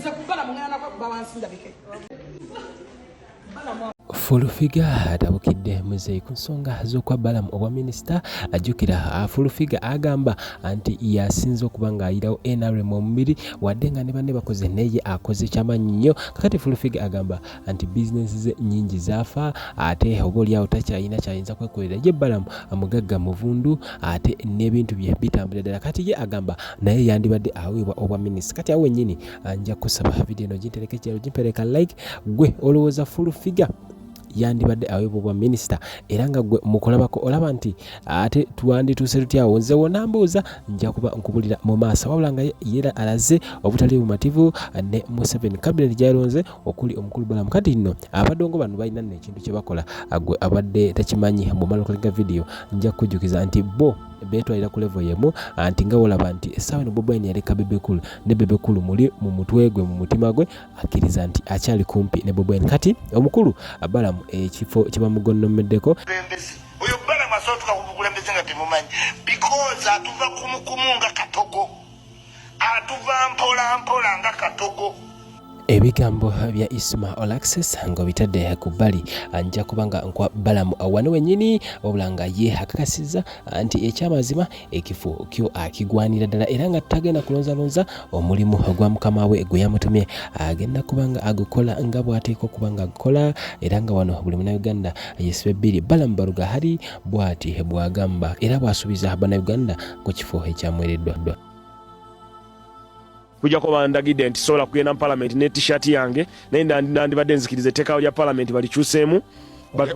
Nze kubala mungana nako bawansi ndabike. Full Figure atabukidde muzeeyi ku nsonga z'okwa Balaam obwa minisita. Ajjukira Full Figure agamba nti yasinze okuba ng'ayirawo NRM omubiri wadde nga ne banne bakoze, naye akoze kyamaanyi nnyo. Kakati Full Figure agamba nti bizinensi ze nnyingi zaafa, ate oba oliawo takyalina kyayinza kwekolera. Ye Balaam mugagga muvundu ate n'ebintu bye bitambulira ddala. Kati ye agamba naye yandibadde aweebwa obwa minisita. Kati awo wennyini nja kusaba vidiyo eno gintereke kyalo gimpereka like. Gwe olowooza Full Figure yandibadde aweebwa obwa minisita, era nga gwe mukulabako olaba nti ate twandituuse tutyawo? Nze wonambuuza nja kuba nkubulira mu maaso. Wabula nga yera alaze obutali bumativu ne Museveni cabinet gyalonze okuli omukulu Balaam. Kati nno abadongo bano balina nno ekintu kye bakola, gwe abadde takimanyi, bw'omala okulega vidiyo nja kukujjukiza nti bo beetwalira ku level yemu, nti nga wolaba nti essaawa eno Bobi Wine yaleka Bebe Cool, ne Bebe Cool muli mu mutwe gwe, mu mutima gwe akkiriza nti akyali kumpi ne Bobi Wine. Kati omukulu Balaam ekifo kye bamugonnomeddeko, oyo Balaam asobola tuka ku bukulembeze nga temumanyi, because atuva kumukumu nga katogo, atuva mpola mpola nga katogo. Ebigambo bya Isma Olaxess ng'obitadde ku bbali, nja kuba nga nkwa Balaam wano wennyini. Wabula nga ye akakasizza nti ekyamazima ekifo kyo akigwanira ddala, era nga tagenda kulonzalonza omulimu gwa mukama we gwe yamutumye, agenda kuba nga agukola nga bw'ateekwa okuba nga agukola, era nga wano buli Munnayuganda yesiba ebbiri. Balaam Barugahari bw'ati bw'agamba era bw'asuubiza Bannayuganda ku kifo ekyamwereddwa. Kujjako bandagidde nti sobola kugenda mu palamenti ne t-shirt yange, naye nandibadde nzikiriza etteeka lya palamenti balikyuseemu.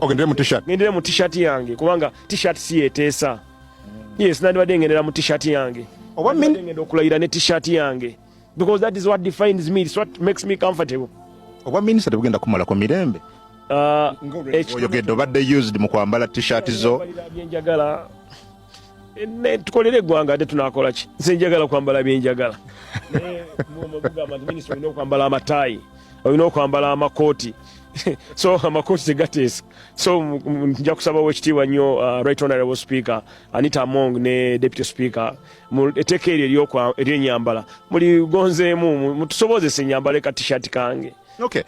Ogendere mu t-shirt? Ngendere mu t-shirt yange, kubanga t-shirt si yeteesa. Yes, nandibadde ngendera mu t-shirt yange. Oba ngenda okulayira ne t-shirt yange, because that is what defines me, it's what makes me comfortable. Obwa minisita tebugenda kumalako mirembe? Oyogedde obadde used mu kwambala t-shirt zo. Byenjagala tukolere eggwanga, ate tunakola ki? Nze njagala kwambala byenjagala. Mugamba nti minisita olina okwambala amataayi, olina okwambala amakooti, so amakooti tegateesa. So nja kusaba owekitiibwa nnyo Right Honorable Speaker Anita Among ne Deputy Speaker, etteeka eryo ery'enyambala muligonzeemu, mutusobozese enyambala eka t-shirt kange. Okay.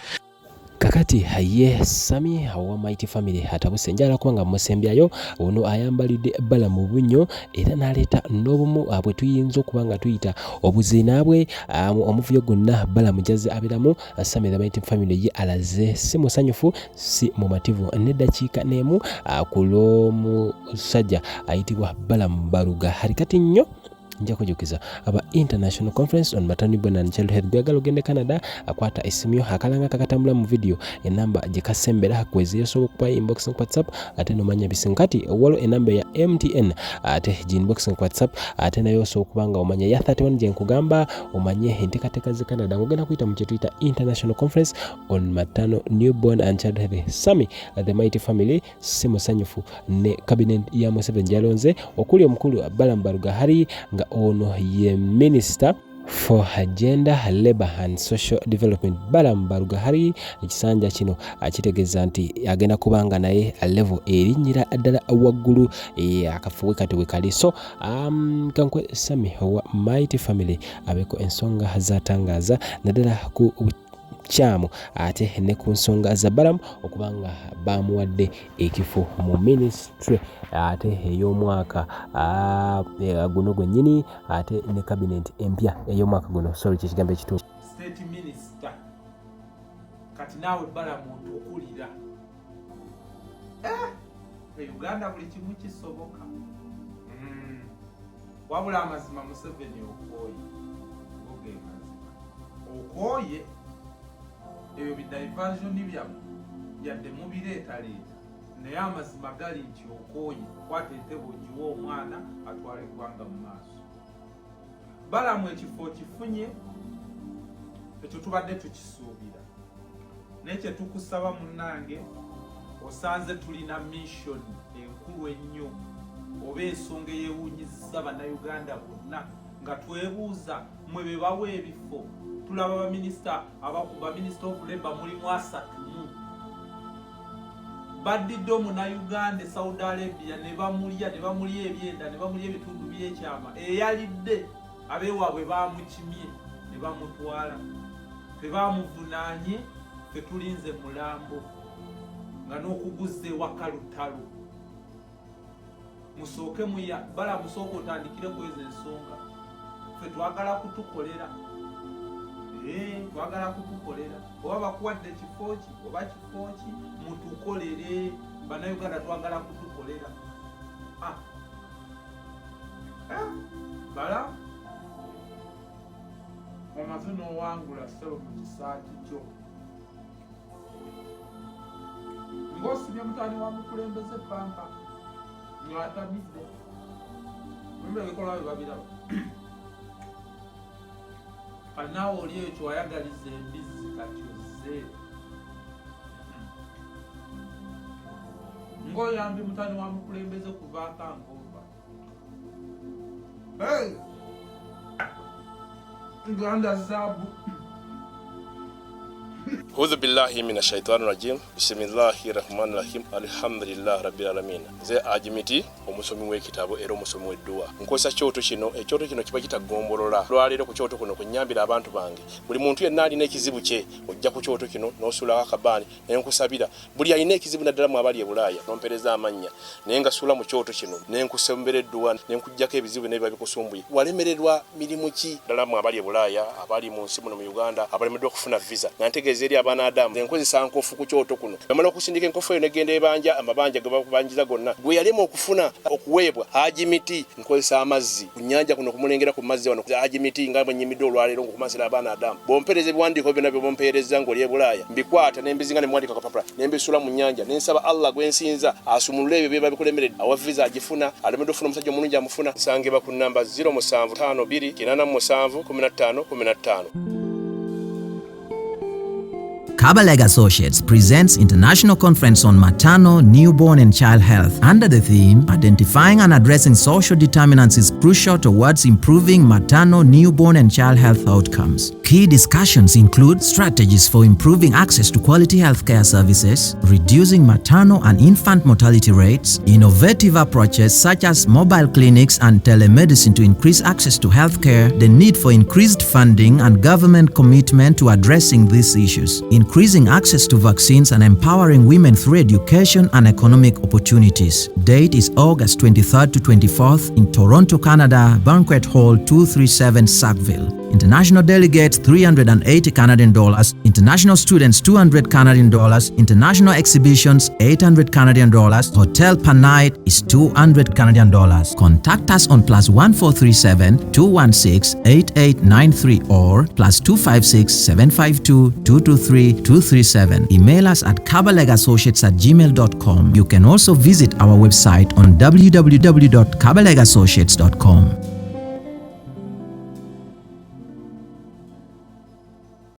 Kakati ye Sami owa Mighty Family atabuse, njagala kuba nga musembyayo. Ono ayambalidde Balaam bunyo era n'aleeta n'obumu bwe tuyinza okuba nga tuyita obuziina bwe omuvuyo gwonna Balaam gyazze abeeramu. Sami the Mighty Family ye alaze si musanyufu, si mumativu n'eddakiika n'emu ku lw'omusajja ayitibwa Balaam Barugahari. Kati nnyo nja kujukiza aba International Conference on Maternal, Newborn and Child Health. Gweyagala ogende Canada, akwata essimu yo, akalanga kakatambula mu video, enamba gye kasembera kwezeyo, osobola okuba inbox ku WhatsApp ate nomanya ebisinga. Kati waliwo enamba ya MTN ate ginbox ku WhatsApp, ate nayo osobola okuba nga omanya ya 31 gye nkugamba, omanye enteekateeka ze Canada ng'ogenda kuyita mu kyetuyita International Conference on Maternal, Newborn and Child Health. Sami the Mighty Family si musanyufu ne cabinet ya Museveni gyalonze okuli omukulu Balaam Barugahari, nga ono ye Minister for Gender, Labour and Social Development. Balaam Barugahari ekisanja kino akitegeeza nti agenda kubanga naye level erinnyira ddala waggulu, akafuwe kati we kali. So kankwe Sami owa Mighty Family abeeko ensonga zatangaaza, naddala ku kyamu ate ne ku nsonga za Balaam okubanga bamuwadde ekifo mu ministry ate ey'omwaka guno gwennyini, ate ne cabinet empya ey'omwaka guno. Sorry, kyekigambo ekituufu. State minister, kati naawe Balaam otukulira. E Uganda buli kimu kisoboka. Wabula amazima Museveni okooye, go ge mazima, okooye ebyo bidiversion byammwe yadde mubireetaleeta, naye amazima gali nti okooye. Kwata entebe ogiwe omwana atwala eggwanga mu maaso. Balaam ekifo okifunye, ekyo tubadde tukisuubira, naye kyetukusaba munnange, osanze tulina mission enkulu ennyo oba ensonga eyewuunyizza Bannayuganda bonna nga twebuuza mwe be bawa ebifo. Tulaba baminisita, baminisita of labor mulimu 30 mu baddidde Omunayuganda e Saudi Arabia ne bamulya, ne bamulya ebyenda, ne bamulya ebitundu by'ekyama. Eyalidde abeewaabwe bamukimye ne bamutwala. Tebamuvunaanye, ffe tulinze mulambo nga n'okuguzza ewaka lutalo. Musooke muya bala, musooke otandikire ku ezo ensonga. Ffe twagala kutukolera, twagala kutukolera. Oba bakuwadde kifo ki oba kifo ki, mutukolere. Bannayuganda twagala kutukolera. Ah. Eh, bala omaze n'owangula ssebo mu kisaati kyo ng'osibye mutani wa mukulembeze pampa ng'atamidde mumbe ebikolwa bye babiraba. Kanaawe oli ekyo wayagaliza embizzi, kati ozze ng'oyambi mutani wa mukulembeze kuvaako angova. Hey! Uganda zaabu. Audhu billahi mina shaitani rajim. Bisimillahi rahmani rahim. Alhamdulillah rabbil alamin. Nze Ajimiti, omusomi w'ekitabo era omusomi w'edduwa. Nkozesa kyoto kino. Ekyoto kino kiba kitagombolola. Lwaleero ku kyoto kuno kunyambira abantu bange. Buli muntu yenna alina ekizibu kye, ojja ku kyoto kino n'osuulako akabaani ne nkusabira. Buli alina ekizibu, naddala mu abali e Bulaaya, nompereza amannya naye nga suula mu kyoto kino ne nkusombera edduwa ne nkuggyako ebizibu byonna ebiba bikusumbuye. Walemererwa mirimu ki? Ddala mu abali e Bulaaya, abali mu nsi muno mu Uganda, abalemeddwa okufuna visa, nga ntegeeza eri abaana Adamu, nze nkozesa nkofu ku kyoto kuno. Bwemala okusindika enkofu eyo negenda ebanja amabanja ge bakubanjiza gonna, gwe yalema okufuna okuweebwa Haji Miti. Nkozesa amazzi ku nnyanja kuno okumulengera ku mazzi wano Haji Miti, nga bwe nnyimiddwa olwaleero ng'okumansira abaana Adamu. Bw'ompeereza ebiwandiiko byonna by'oba ompeerezza ng'oli e Bulaaya, mbikwata ne mbizinga ne mbiwandiika ku kapapula ne mbisuula mu nnyanja ne nsaba Allah gwe nsinza asumulule ebyo ebiba bikulemeredde. Awa visa agifuna, alemeddwa okufuna omusajja omulungi amufuna. Nsangibwa ku nnamba 0752 87 15 15. Kabalega Associates presents International Conference on Maternal, Newborn and Child Health under the theme Identifying and Addressing Social Determinants is Crucial Towards Improving Maternal, Newborn and Child Health Outcomes. Key discussions include strategies for improving access to quality healthcare services, reducing maternal and infant mortality rates, innovative approaches such as mobile clinics and telemedicine to increase access to healthcare, the need for increased funding and government commitment to addressing these issues, increasing access to vaccines and empowering women through education and economic opportunities. Date is August 23rd to 24th in Toronto, Canada, Banquet Hall 237 Sackville. International delegates 380 Canadian dollars, international students 200 Canadian dollars, international exhibitions 800 Canadian dollars, hotel per night is 200 Canadian dollars. Contact us on +1437 216 8893 or +256 752 223 237. Email us at kabalegassociates@gmail.com. You can also visit our website on www.kabalegassociates.com.